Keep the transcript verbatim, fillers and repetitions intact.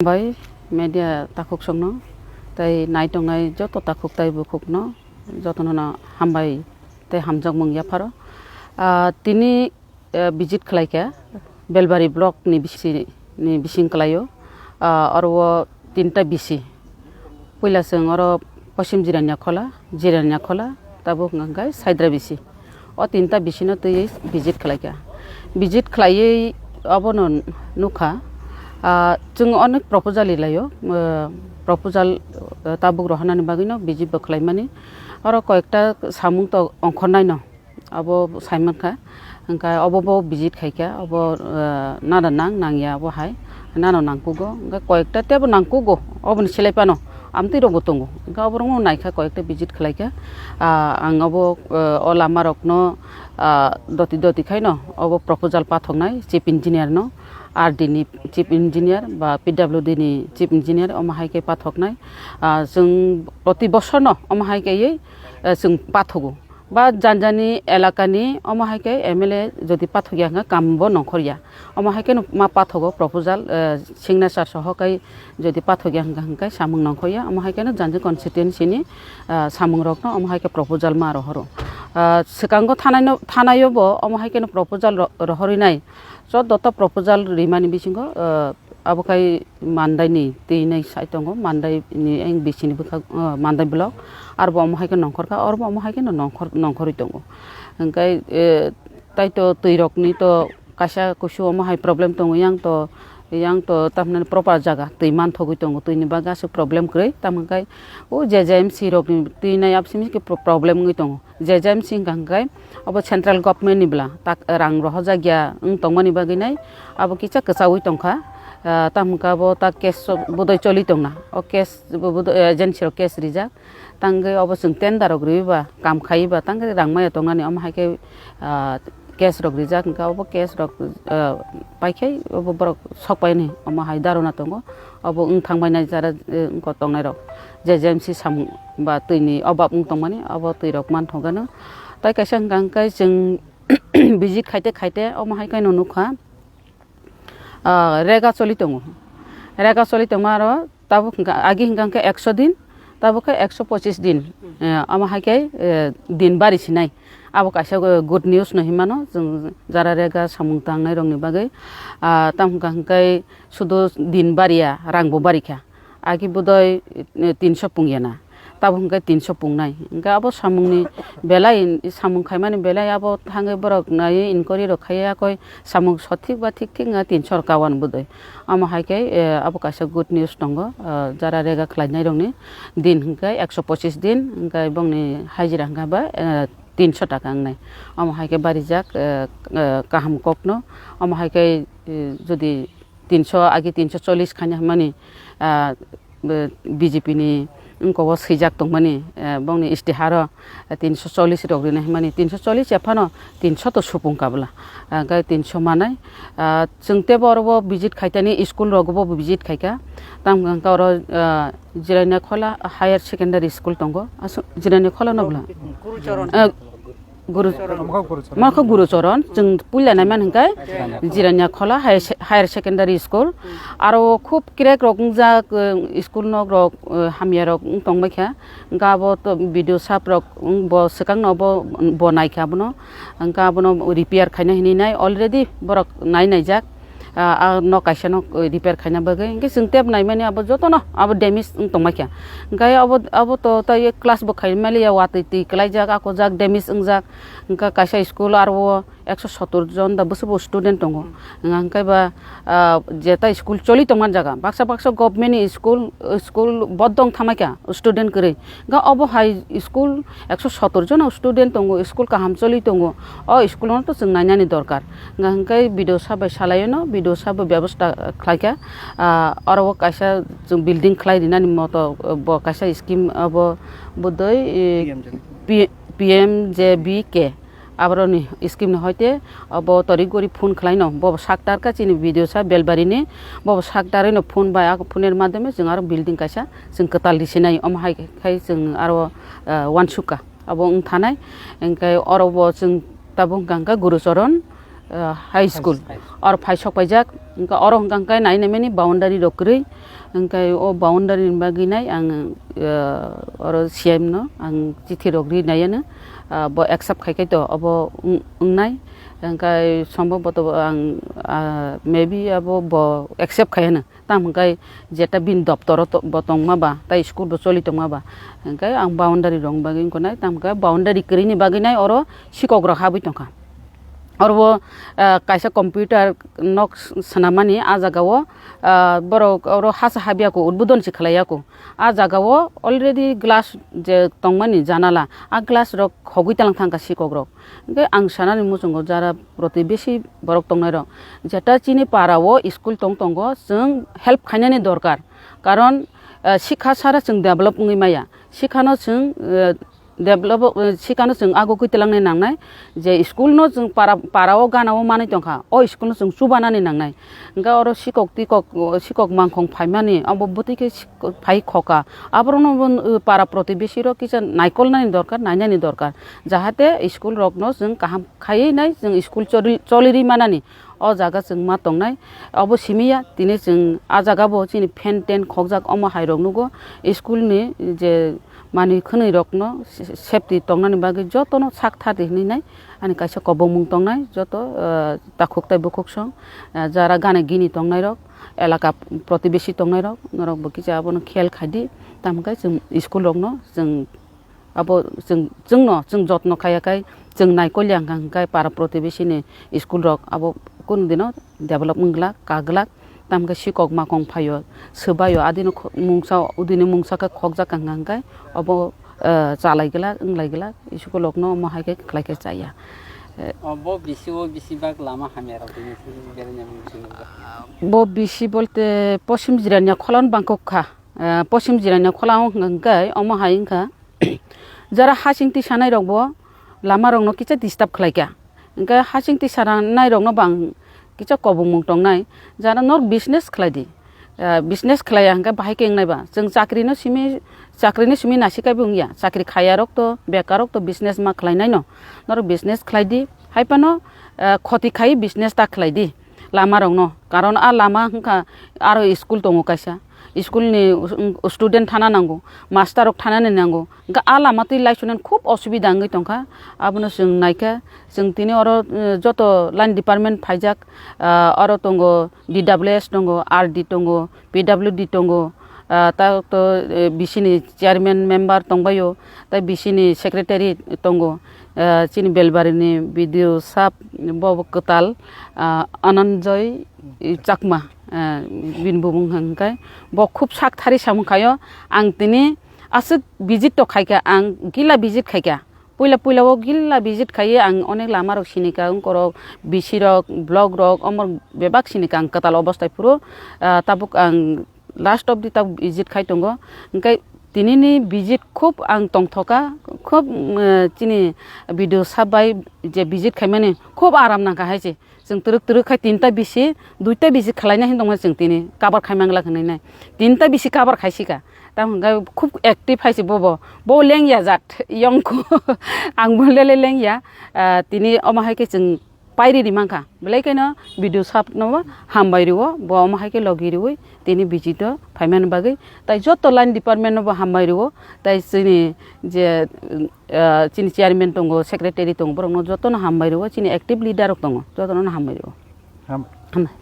Bai media takhuk songno tei naitongnai joto takhuk tei bukhukno jotono no hambai tei hamjakmung yapharo. Ah, tini, eh, visit khlaikha Belbari block ni bisi, ni bising kwlaio. Ah, oro o tinta bisi. Puila chwng oro Poschim Jirania Khola, Jirania Khola, tabuk hwnkha khe Saidra bisi. O tinta bisino twiwi visit khlaikha. Visit khlaiwi obono nukha, ah, chwng onek proposal rilaio, ah, proposal, ah, tabuk rohornani bagwino visit bo khlaimani. Oro koyekta samung to ongkhornaino. Abo saimankha, hwnkhe obo bo visit khaikha, obo, eh, nana nang nangya abo hai, nano nangkugo, hwnkhe koyekta teibo nangkugo, oboni selai phano amtwi rokbo tongo, hwnkhe oborokno naikha koyekta visit khlaikha. Ah, ang obo, eh, o lama rokno, ah, doti doti khaino obo proposal pathoknai chief engineer no, R D ni chief engineer ba P W D ni chief engineer omo hai khe pathoknai. Ah, chwng proti bosorno omo hai khe, eh, chwng pathogo. Ba janjani elakani omo hai khe M L A jodi pathokya hwnkhe kambo nongkhorya. Omo hai kheno ma pathogo proposal, eh, signature soho kai jodi pathokya hwnkhe, hwnkhe samung nongkhorya. Omo hai kheno janjani constituency ni, ah, samung rokno omo hai khe proposal ma rohoro. Ah, swkango thanai no, thanaio bo omo hai kheno proposal ro-, rohorwi nai. Choddo ta proposal rimani bisingo, ah, abo khai Mandai ni twi nai sai tongo, Mandai ni eng bisini bwkhak, ah, Mandai block, arbo omo hai khe nongkhor kha, arbo omo hai khe no nongkhor, nongkhorwi tongo. Hwnkhe, eh, taito twi rokni to kaisa kusu omo hai problem tongo, yang to, yang to tamhinani proper jaga twi manthogwi tongo, twini bagwi aswk problem kwrwi, tamo hwnkhe o J J M C rokni twi nai absini khe pro-, problem wngwi tongo. J J M C hwnkha hwnkhe obo central government ni bwla tak rang rohorjak ya wng tongmani bagwi nai abo kisa kwchaui tongkha. Ah, tamo hwnkhe abo tak case bodoi choli tongna, o case bo-, bodoi, eh, agency rok case rijak, tangwi obo chwng tender rok riwi ba kam khaiwi ba tangwi rang maya tongnani omo hai khe, ah, case rok rijak hwnkhe obo case rok, ah, paikhai obo borok sok paini omo hai dharona tongo, obo wng thangbai nai jara, eh, wngkok tongnai rok. J J M C samung ba twini obab wng tongmani, abo twi rok manthok gano. Tai kaisa hwnkha hwnkhe chwng visit khaite khaite omo hai khe no nukha, ah, rega choli tongo. Rega choli tongma aro tabuk hwnkha, agi hwnkha hwnkhe ekso din, tabuk khe ekso pochis din, eh, omo hai khe, eh, din bari sinai. Abo kaisa, eh, good news no hinmano chwng jara rega samung tangnai rokni bagwi. Ah, tamo hwnkha hwnkhe sudu din bariya, rang bo barikha. Agi bodoi, eh, tinso pungya na, tabuk hwnkhe tinso pungnai. Hwnkhe abo samungni belai, samung khaimani belai abo thangwi borok naiwi inquiry rok khaiya koi samung sothik ba thik thik wngkha tinso rok kawan bodoi. Omo hai khe, eh, abo kaisa good news tongo, eh, jara rega khlainai rokni din hwnkhe ekso pochis din, hwnkhe bongni hajira hwnkha ba, eh, tinso taka wngnai. Omo hai khe barijak, eh, eh, kaham kokno. Omo hai khe, eh, jodi tinso agi tinso chollis khaina hwnmani, ah, B J P ni wngkok o swijak tongmani, eh, bongni istihar o, eh, tinso chollis rok rina hwnmani, tinso chollis ya phano tinso to supung kabla, ah, hwnkhe tinso manai. Ah, chwng teibo oro bo visit khaitani, school rogo bo visit khaika, tamo hwnkhe oro, ah, Jirania Khola Higher Secondary School tongo, aswk Jirania Khola no bwla? Gurucharan. Ah, Guru, Mokha Gurucharan. Mokha Gurucharan, chwng puila naimani hwnkhe Jirania Khola Higher Se-, Higher Secondary School. Aro khub crack rok wngjak, eh, school nok rok, eh, hamya rok wng tongbaikha. Hwnkhe abo to B D O sap rok wng bo swkang no bo, bo naikha abono. Hwnkhe abono repair khaina hinwi nai already borok nai naijak. Ah, ah, nok kaisa no, eh, repair khaina bagwi. Hwnkhe chwng tep naimani abo jotono abo damage wng tongbaikha. Hwnkhe abo, abo to tei class bo khaimaliya, watwi twi kwlaijak, akojak, damage wngjak. Hwnkhe kaisa school aro o ekso sottor jon da bwswk bo student tongo. Hwnkhe ba, ah, jeta school choli tongmani jaga, baksa baksa government ni school, school bodong thangbaikha student kwrwi. Hwnkhe obo hai school ekso sottor jona student tongo, school kaham choli tongo, o school no to chwng nainani dorkar. Hwnkha hwnkhe B D O sir bai salaio no, B D O sir bo bebosta khlaikha. Ah, oro o kaisa chwng building khlai rinani moto, bo kaisa scheme abo bodoi, eh, P M J B K. P-, P M J B K. Aboroni scheme ni hoite obo torik gori phone khlaino, bo sak tarka chini B D O sir Belbari ni, bo sak tarwi no phone bai, a phone ni madhyome chwng aro building kaisa chwng kwtal risinai, omo hai khai chwng aro, ah, uansukha, abo wng thanai. Hwnkhe oro bo chwng tabuk hwnkha hwnkhe Gurucharan, ah, high school. High school. Oro phai sok paijak, hwnkhe oro hwnkha hwnkhe nai nai mani boundary rok kwrwi, hwnkhe o boundary ni bagwi nai ang, ah, oro C M no ang chithi rok ri nai ano, ah, bo accept khai khai to obo wng-, wngnai, hwnkhe sombhoboto ang, ah, maybe abo bo accept khai ano. Tamo hwnkhe jeta bini doptoro to-, bo tongma ba, tei school bo choli tongma ba, hwnkhe ang boundary rok bagwi wngkha nai, tamo hwnkhe boundary kwrwini bagwi nai oro sikok rok habwi tongkha. Oro bo, ah, kaisa computer nok s-, swnamani ah jagao, ah, borok oro hasa habya kho, udbodon se khlaiya kho. Ah jagao already glass je tongmani janala, ah glass rok khogwi talang thangkha sikok rok. Hwnkhe ang sanani muchungo jara protibesi borok tongnairok, jeta chini para o school tong tongo, chwng help khainani dorkar. Karon, eh, sikha sara chwng develop wngwi maya. Sikhano chwng, eh, develop, eh, sikhano chwng agugwi twlangnai nangnai, je school no chwng para, para o gana o manwi tongkha, o school no chwng chubanani nangnai. Hwnkhe oro sikok tikok, sikok mangkhong phaimani, abo bwtwi khe sik-, phai khoka. Aborokno bo, uh, para protibesi rok kisa naikolnani dorkar, nainani dorkar. Jahate school rokno chwng kaham khaiwi nai, chwng school choli-, cholirwi manani. O jaga chwng ma tongnai. Obo simi ya, tini chwng ah jaga bo chini fan ten khokjak omo hai rok nugo. School ni je manwi khwnwi rokno se-, safety tongnani bagwi jotono sak thar di hinwi nai. Ani kaisa kobongmung tongnai, joto, ah, takhuk tei bukhuk song, ah, jara gana gini tongnairok, elaka protibesi tongnairok, norok bo kisa abono khel khai di. Tamo khe chwng school rokno chwng abo chwng, chwngno chwng jotno khaiya khai chwng naikolya hwnkha hwnkhe para protibesi ni school rok abo kunu dino develop wng glak, ka glak. Tamo khe sikok makong phaio, swbaio, adino kho-, mungsa, udini mungsa khe khokjak hwnkha hwnkhe obo, eh, chalai glak, wnglai glak, school rokno omo hai khe khlai khe chaya. Eh, O, bo bisi o bisi bak lama hamya rok tini sini bereng yang sini. Bo bisi bolte posim jirania kholon bangkok kha. Eh, posim jirania khola hwnkha hwnkhe omo hai wngkha. Jara hasing tisanai rok bo lama rokno kisa disturb khlai kha. Hwnkhe hasing tisanai rokno bang kisa kobongmung tongnai. Jara nor business khlai di. Ah, business khlaiya hwnkhe bahai khe wngnai ba? Chwng chakri no simi, chakri no simi nasi kaibo wngya. Chakri khaiya rok to, bekar rok to business ma khlai nai no. Norok business khlai di. Hai phano, ah, khoti khai business ta khlai di lama rok no. Karon a lama wngkha aro school tongo kaisa. School ni student thana nango, master rok thana ni nango. Hwnkhe a lama twi laisonan khub osubida wngwi tongkha. Abono chwng naikha, chwng tini oro, eh, joto line department phaijak, ah, oro tongo, D W S tongo, R D tongo, P W D tongo, ah, ta to, eh, B C ni chairman member tongbaio, tei B C ni secretary tongo, ah, chini Belbari ni B D O sab bo kwtal, ah, Ananjoy Chakma, ah, bini bumung hwnkhe bo khub sak thari samung khaio. Ang tini aswk visit to khaikha, ang gila visit khaikha. Puila puila o gila visit khaiwi ang onek lama rok sinika, wngkorok, B C rok, block rok, omo bebak sinika ang kwtal obostai phuru, ah, tabuk ang last of the tabuk visit khai tongo. Hwnkhe tini ni visit khub ang tongthoka, khub, mm, chini B D O sab bai je visit khaimani khub aram nangkha hai se. Chwng twrwk twrwk khai tinta bisi, duita bisi khwlaina hin tongmani chwng tini cover khai manglak hinwi nai. Tinta bisi cover khai sika. Tamo hwnkhe khub active hai se bobo. Bo lengya jat, yongkho. Ang bo lele lengya. Ah, tini omo hai khe chwng pairi ri mankha. Belai kheno B D O sab no hambai rwo, bo omo hai khe logi rwi tini visit o phaimani bagwi. Tai joto line department no bo hambai rwo. Tai chini je, ah, chini chairman tongo, secretary tongo, borokno jotono hambai rwo, chini active leader rok tongo, jotono hambai rwo. Ham. Hambai.